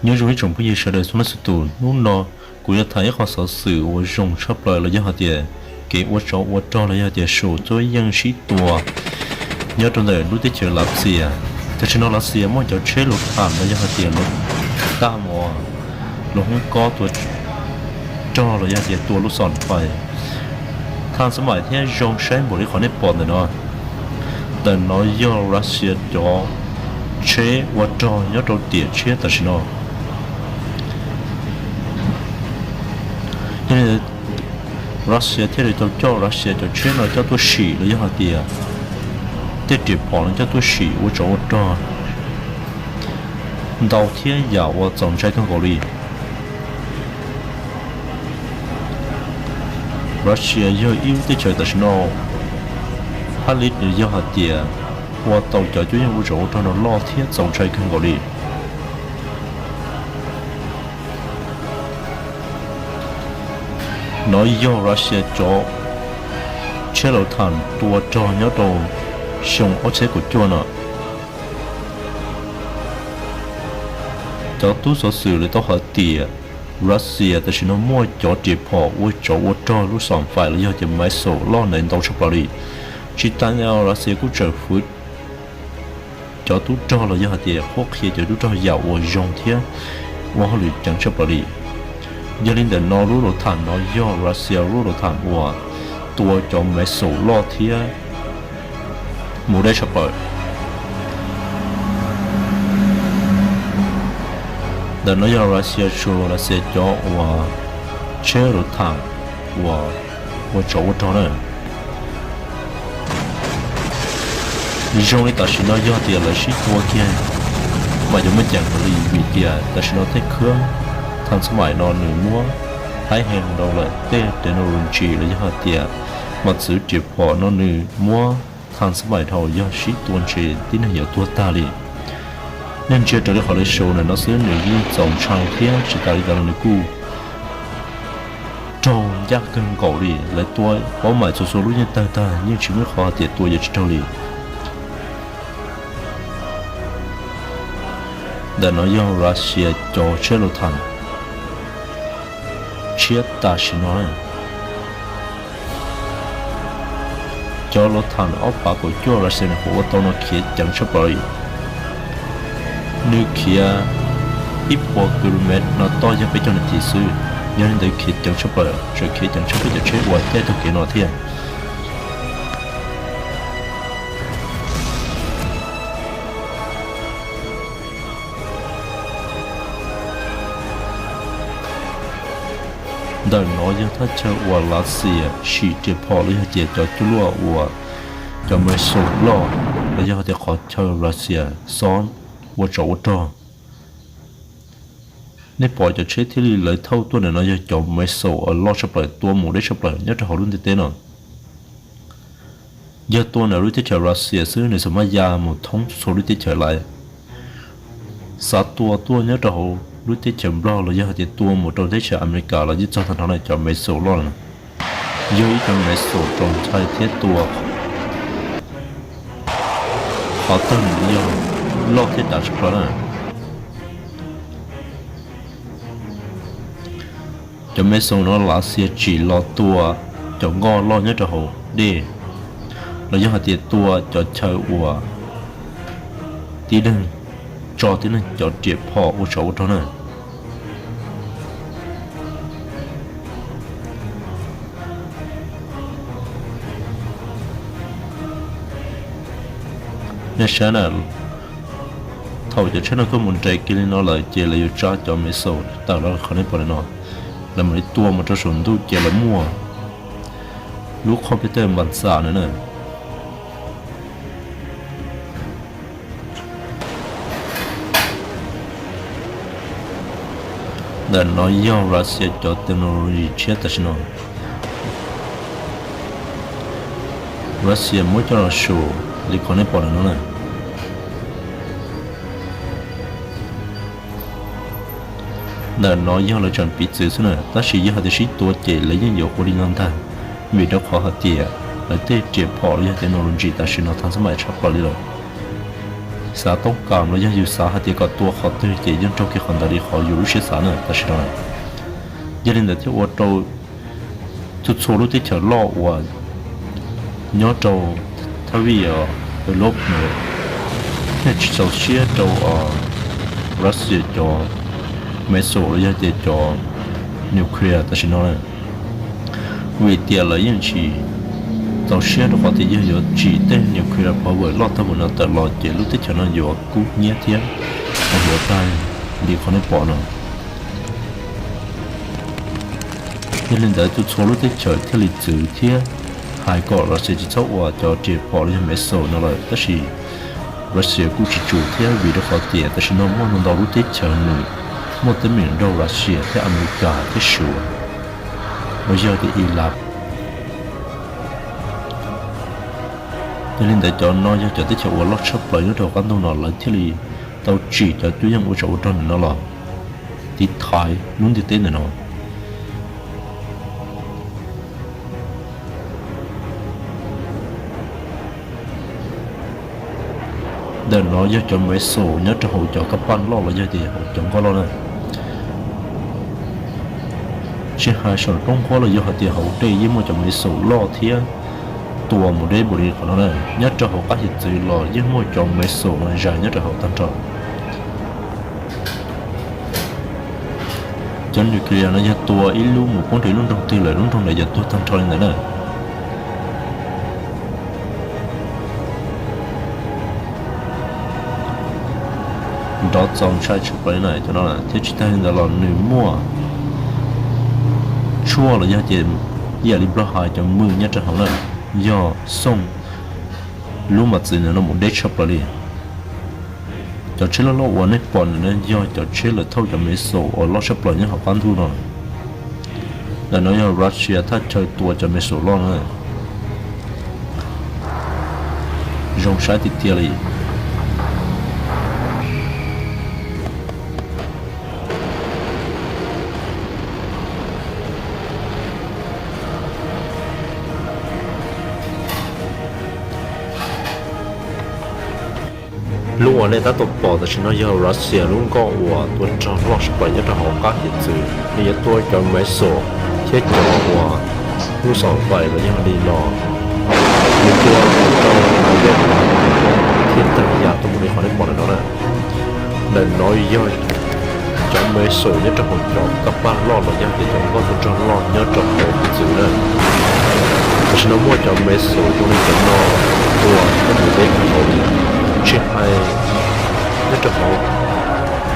Nyob zoo ib tsoom phooj ywg sawv daws txhua leej txhua tus, hnub no kuv yuav tham ib qho xov xwm uas zoo tshaj plaws los yog hais tias kev ua tsov ua rog los yog hais tias sum cuab yeej sib tua nyob rau ntawm lub teb chaws Lav Xias. Tam sim no Lav Xias muaj cov tsheb lus tham los yog hais tias lus taj mus, lus hoob kob tua rog los yog hais tias tua lub xom fais thaj xab maim thiab zoo saib npaum li qhov nej pom ntawm no. Ntawm no yog Russia cov tsheb ua rog nyob rau tiam tshiab tam sim no. Yog li ntawd, Russia thiaj li tau coj Russia cov tsheb no coj tuaj sim los yog hais tias tej riam phom no coj tuaj sim ua tsov ua rog ntau thiab yam uas txaus ntshai kawg nkaus li. Russia yog ib lub teb chaws tam sim no haj li yog hais tias ua tau cov cuab yeej ua tsov ua rog no loj thiab txaus ntshai kawg nkaus li. No yog Russia cov tsheb lus tham tua rog nyob rau xyoo ob txhiab kaum cuaj no. Cov tub xov xwm lawv tau hais tias Russia tam sim no muaj cov riam phom ua tsov ua rog lub xom fais los yog tias maiv xaum loj ntawd ntau tshaj plaws li. Tsis tas li, Russia kuj tseem fwv cov tub rog los yog hais tias qhuab qhia cov tub rog yam uas zoo thiab ua hauj lwm ceev tshaj plaws li. Yog li ntawm no lub lus tham no yog Russia lub lus tham uas tua cov maiv xaum loj thiab mus deb tshaj plaws. Ntawm no yog Russia tsu Russia cov uas tsheb lus tham uas ua tsov ua rog na. Zoo li tam sim no yog tias lawv sib tua kiag mas yuav muaj ceem heev li vim tias tam sim no tej khwb thaj xab maim no nws muab haib heev rau lawm, tej technology los yog hais tias mas txwv riam phom no nws muab thaj xab maim dhau yog sib tua ntshe tib neeg yuav tuag tag li. Nej ntsia raws li qhov lawv sau ntawm no xwb nws yeej txaus ntshai thiab tsis tas li ntawd los nws kuj raug ncaj kawg nkaus li. Lawv tua paub maim txhua txhua lub yeej tawg tag, yeej tsis muaj qhov hais tias tua yuav tsis raug li. Ntawm no yog Russia cov tsheb lus tham tshiab tam sim no. Cov lus tham ob phav kaum cuaj Russia nws qhuav ua tau no khiav ceev tshaj plaws li. Nws khiav ib puas kilomev no toj yog peb caug nas this xwb. Yog li ntawd khiav ceev tshaj plaws, tseem khiav ceev tshaj peb cov tsheb uas caij taug kev no thiab. Ntawm no yog thaj chaw uas Lav Xias sim riam phom los yog tias cov cuaj luaj uas cov maiv xaum loj los yog tias qhov chaw Lav Xias xob ua tsov ua rog. Nej pom cov tsheb thiaj li lawv thauj tuaj ntawm no yog cov maiv xaum uas loj tshaj plaws tua mus deb tshaj plaws nyob rau hauv lub ntiaj teb no. Yog tua ntawm lub teb chaws Lav Xias xwb nws txawm maj ya mus thoob txhua lub teb chaws lawm. Xav tua tuaj nyob rau hauv lub teb chaws Nplog los yog hais tias tua mus rau teb chaws Amelikas los yeej txog tag nrho na cov maiv xaum loj na. Yog ib cov maiv xaum txaus ntshai thiab tua qhov tag nws yog loj thiab dav tshaj plaws na. Cov maiv xaum no Lav Xias tsim los tua cov nkoj loj nyob rau hauv dej los yog hais tias tua cov chaw uas tib neeg tso tib neeg cov riam phom ua tsov ua rog na. Nej saib na, thaum cov tsheb no tuaj mus nres kiag li no lawm ces lawv yuav tsa cov maiv xaum tawm los qhov nej pom ntawm no, lawv mam li tua mus rau saum ntuj ces lawv muaj lub khob peb tej npas ntxas na na. Ntawm no yog Russia cov technology tshiab tam sim no. Russia muab coj los su li qhov nej pom ntawm no na. Ntawm no yog lawv tseem piv txwv xwb na, tab sis yog hais tias sib tua ces lawv yeej yuav ua li no ntag, vim rau qhov hais tias lawv tej riam phom los yog technology tam sim no thaj xab maim tshaj plaws li lawm. xav toob kas los yog yus xav hais tias kom tua qhov twg ces yeej raug kiag qhov ntawd li qhov yus lub siab xav na tam sim no. Yog li ntawd thiaj ua rau txhua txhua lub teb chaws loj uas nyob rau thaj vij Europe no thiaj tsis txaus siab rau Russia cov missile los yog tias cov nuclear tam sim no na. Vim tias lawv yeej tsis txaus siab rau qhov tias yog yuav tsim tej nuclear power loj tag npaum no tawm los ces lub teb chaws no yuav kub hnyiab thiab yuav tag li qhov nej pom no. Yog li ntawd txhua txhua lub teb chaws thiaj li txwv thiab hais kom Russia tsis txhob ua cov riam phom los yog missile no lawm, tab sis Russia kuj tsis tsum thiab vim rau qhov tias tam sim no muaj ntau ntau lub teb chaws nws muaj teeb meem nrog Russia thiab Amelikas thiab Suav uas yog tias Iraq. Yog li ntawd cov no yog cov teb chaws uas loj tshaj plaws nyob rau hauv qab ntuj no lawv thiaj li tau tsim cov cuab yeej ua tsov ua rog ntawm no los tiv thaiv lub ntiaj teb ntawm no. Ntawm no yog cov missile nyob rau hauv cov kab paj loj los yog tias hauv cov nkoj loj na. Tsis hais saum roob nqhuab los yog hais tias hauv dej yeej muaj cov missile loj thiab tua mus deb npaum li qhov no na. Nyob rau hauv qab hiav txwv los yeej muaj cov missile no zais nyob rau hauv tag nrho. Cov nuclear no yog tua ib lub mus poob rau ib lub nroog twg lawm lub nroog ntawd yuav tuag tag nrho li ntawd na. Nrov txaus ntshai tshaj plaws li na cov no, thiab tsis tag li ntawd los nws muaj tshuaj los yog tias ib yam li Nplog hais cov mws nyob rau hauv na, yog xooj lub mas txwv ntawm no mus deb tshaj plaws li. Cov tsheb loj loj uas nej pom ntawm no yog cov tsheb lawv thauj cov missile uas loj tshaj plaws nyob hauv qab ntuj no. Ntawm no yog Russia thaj chaw tua cov missile loj na. Zoo saib tiag tiag li. Lub uas nej tab tom pom tam sim no yog Russia lub nkoj uas tua rog loj tshaj plaws nyob rau hauv qab hiav txwv. Nws yuav tua cov missile thiab cov uas lub xoom fais los yog li no, nws tua rau hauv dej thiab tawg ya tuaj mus li qhov nej pom ntawm no na. Ntawm no yog cov missile nyob rau hauv cov kab paj loj los yog tias cov nkoj tua rog loj nyob rau hauv hiav txwv na. Tam sim no muaj cov missile zoo li cov no tua tuaj mus deb tag npaum li, tsis hais nyob rau hauv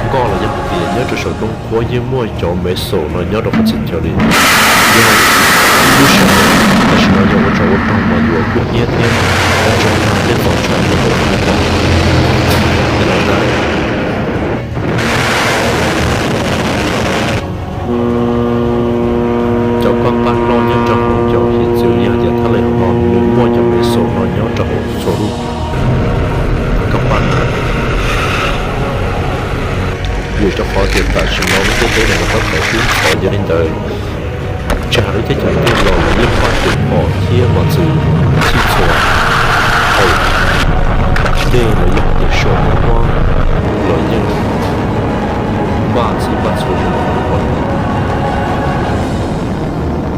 nkoj los yog hais tias nyob rau saum roob nqhuab yeej muaj cov missile no nyob rau qhov txhia chaw li. Yog lub sij hawm tam sim no yog ua tsov ua rog mas yuav kub hnyiab thiab, ua tsov rog thiab txaus ntshai npaum li qhov nej pom ntawm no na. Cov kab paj loj nyob rau hauv cov hiav txwv yog tias thaj lej no nws muaj cov missile no nyob rau hauv txhua lub kab paj no. Vim rau qhov tias tam sim no lub ntiaj teb no nws tab tom kub ntxhov, yog li ntawd tsis hais lub teb chaws twg los lawv yeej npaj kev pom thiab mos txwv txhij txhua hauv dej los yog tias saum nqhuab los yeej npaj txhij npaj txhua zoo li qhov nej pom no.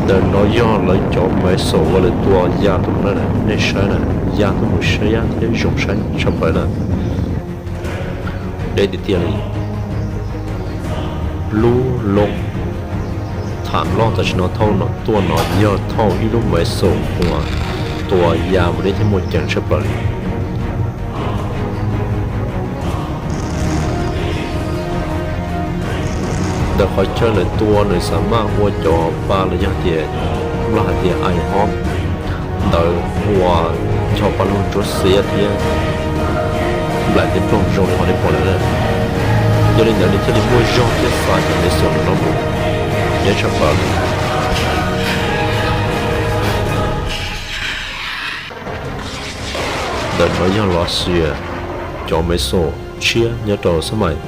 Ntawm no yog lawv cov missile uas lawv tua ya tuaj mus na, nej saib na, ya tuaj mus siab thiab zoo saib tshaj plaws na. Deb tiag tiag li. Lub loo tham loj tam sim no thauj tuaj no yog thauj ib lub missile uas tua ya mus deb thiab muaj ceem tshaj plaws li. Ntawm qhov chaw lawv tua nws xam maj ua cov pa los yog tias Nplog hais tias iron ntawd ua cov pa lug ntsuab xiav thiab nplaim tej ploog zoo li qhov nej pom ntawd na. Yog li ntawd nws thiaj li muaj zog thiab xa cov missile no mus deb tshaj plaws li. Ntawm no yog Russia cov missile tshiab nyob rau xab mais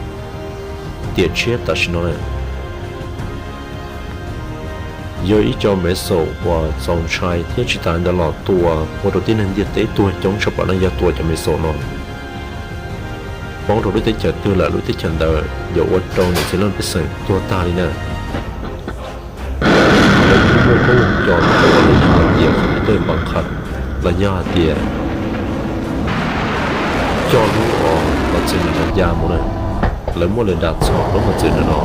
tiam tshiab tam sim no na. Yog ib co missile uas txaus ntshai thiab tsis tas li ntawd los tua ua rau tib neeg ntiaj teb tuag coob tshaj plaws na yog tua cov missile no. poob rau lub teb chaws twg lawm lub teb chaws ntawd yuav ua rau niam txiv leej pej xeem tuag tag li na. Lawv kuj muaj koob hmoov coj tuaj los yog hais tias qhov tej npab qhas los yog hais tias coj lub mos txwv ntawm no ya mus na. Lawv muaj li dag txog lub mos txwv ntawm no,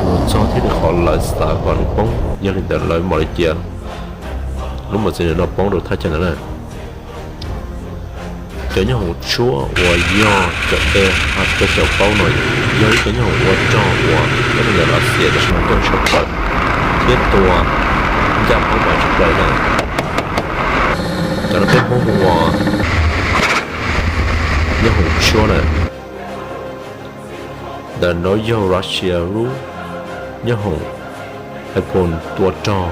mus txog thiab li qhov lawv xav kom nws poob, yog li ntawd lawv mam li cia lub mos txwv ntawm no poob rau thaj chaw ntawd na. Cov nyoob hoom tshuab uas yog cov e ha rau caum plaub no yog ib cov nyoob hoom ua rog uas peb neeg Lav Xias tam sim no coj tshaj plaws thiab tua ncaj pab mas tshaj plaws na. Cov no peb Hmoob hu ua nyoob hoom tshuab na. Ntawm no yog Russia lub nyoob hoom hais phoos tua rog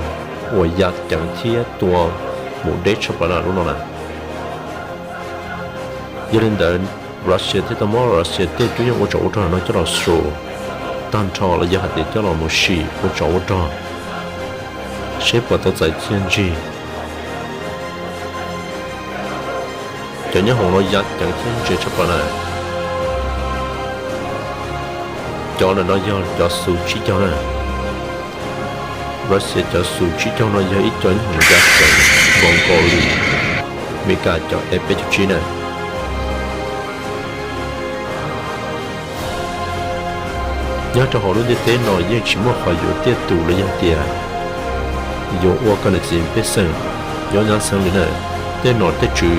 uas ya ceev thiab tua mus deb tshaj plaws na lub no na. Yog li ntawd Russia thiaj tau muab Russia tej cuab yeej ua tsov ua rog no coj los su tag nrho los yog hais tias coj los mus sim ua tsov ua rog seb puas tau txais txiaj ntsig. Cov nyoob hoom no ya ceev thiab ntse tshaj plaws na. Cov ntawm no yog cov xu tsib caug na. Russia cov xu tsib caug no yog ib co nyoob hoom ya ceev nkaus nkaus li Meskas cov F peb caug tsib na. Nyob rau hauv lub ntiaj teb no yeej tsis muaj qhov yuav tiaj tus los yog tias yuav ua kom niam txiv pej xeem nyob nyab xeeb li na. Tej nom tej tswv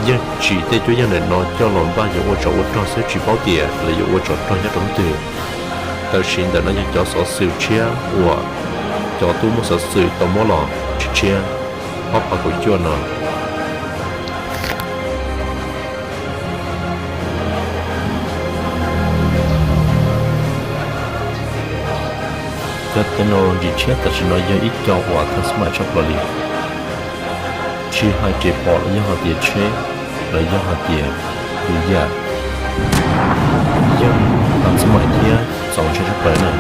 yeej tsim tej cuab yeej ntawm no coj los npaj yuav ua tsov ua rog xwb tsis paub tias lawv yuav ua tsov rog nyob rau hnub twg. Tab sis ntawm no yog cov xov xwm tshiab uas cov tub muaj xov xwm tau muab los tshiab tshiab ob phav kaum cuaj no. Cov technology tshiab tam sim no yog ib co uas thaj xab mais tshaj plaws li, tsis hais riam phom los yog hais tias tsheb los yog hais tias tus yam yeej thaj xab mais thiab txaus ntshai tshaj plaws na.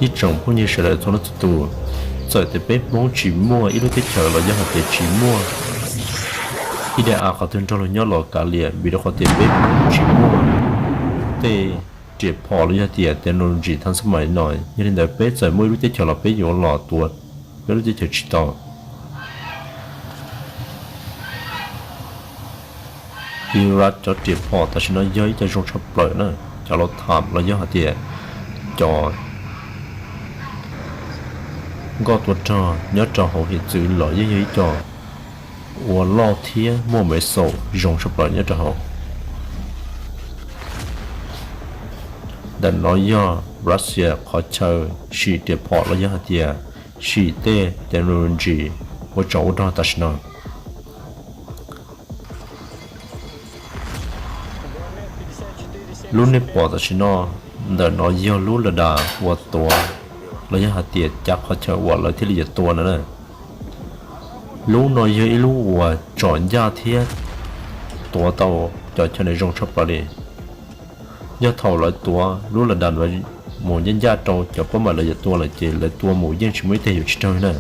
Ib tsoom phooj ywg sawv daws txhua leej txhua tus, txawm tias peb Hmoob tsis muaj ib lub teb chaws los yog hais tias tsis muaj ib daim av qhov twg nrog luag nyob los kav liam vim rau qhov tias peb Hmoob tsis muaj tej riam phom los yog tias technology thaj xab mais no, yog li ntawd peb txawm muaj ib lub teb chaws los peb yuav los tua peb lub teb chaws tsis tau. Iraq cov riam phom tam sim no yog ib co zoo tshaj plaws na, cov laus tham los yog hais tias cov nkoj tua rog nyob rau hauv hiav txwv los yeej yog ib co ua loj thiab muaj missile zoo tshaj plaws nyob rau hauv. Ntawm no yog Russia qhov chaw sim riam phom los yog hais tias sim tej technology ua tsov ua rog tam sim no. Lub nej pom tam sim no, ntawm no yog lub radar uas tuav los yog hais tias cav qhov chaw uas lawv thiaj li yuav tua no na. Lub no yog ib lub uas tsom ncaj thiab tuav tau cov chaw ntawd zoo tshaj plaws li. Yog thaum lawv tuav lub radar mus ncaj ncaj rau cov pab mam lawv yuav tua lawm ces lawv tua mus yeej tsis muaj ib teg yuav tsis raug na.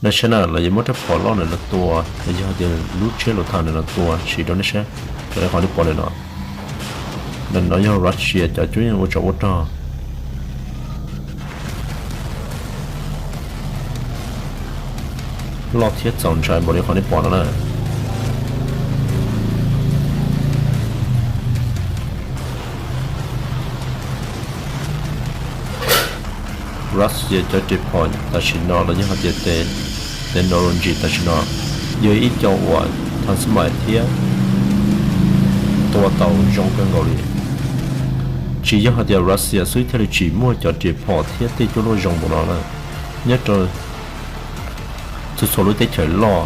Nej saib na, lawv yuav muab rab phom loj ntawm no tua los yog tias lub tsheb luv thaj ntawm no tua sim rau nej saib, raws li qhov nej pom ntawm no. Ntawm no yog Russia cov cuab yeej ua tsov ua rog loj thiab txaus ntshai npaum li qhov nej pom no na. Russia cov riam phom tam sim no los yog hais tias technology tam sim no yog ib co uas thaj xab mais thiab tua tau zoo kawg nkaus li. Tsis yog hais tias Russia xwb thiaj li tsim muaj cov riam phom thiab tej cuab luaj zoo npaum no na. Nyob rau txhua txhua lub teb chaws loj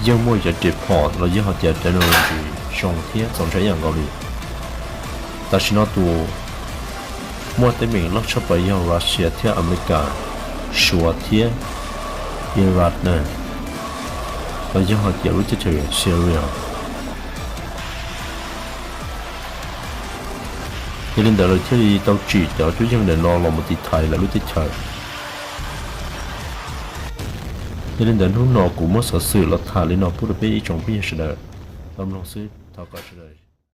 yeej muaj cov riam phom los yog hais tias technology zoo thiab txaus ntshai ib yam nkaus li. Tam sim no tus muaj teeb meem loj tshaj plaws yog Russia thiab Amelikas, Suav thiab Iran na, los yog hais tias lub teb chaws Syria. Yog li ntawd lawv thiaj li tau tsim cov cuab yeej ntawm no los mus tiv thaiv lawv lub teb chaws. Yog li ntawd hnub no kuv muab xov xwm los tham li no pub rau peb ib tsoom phooj ywg sawv daws tau mloog xwb, thov kom sawv daws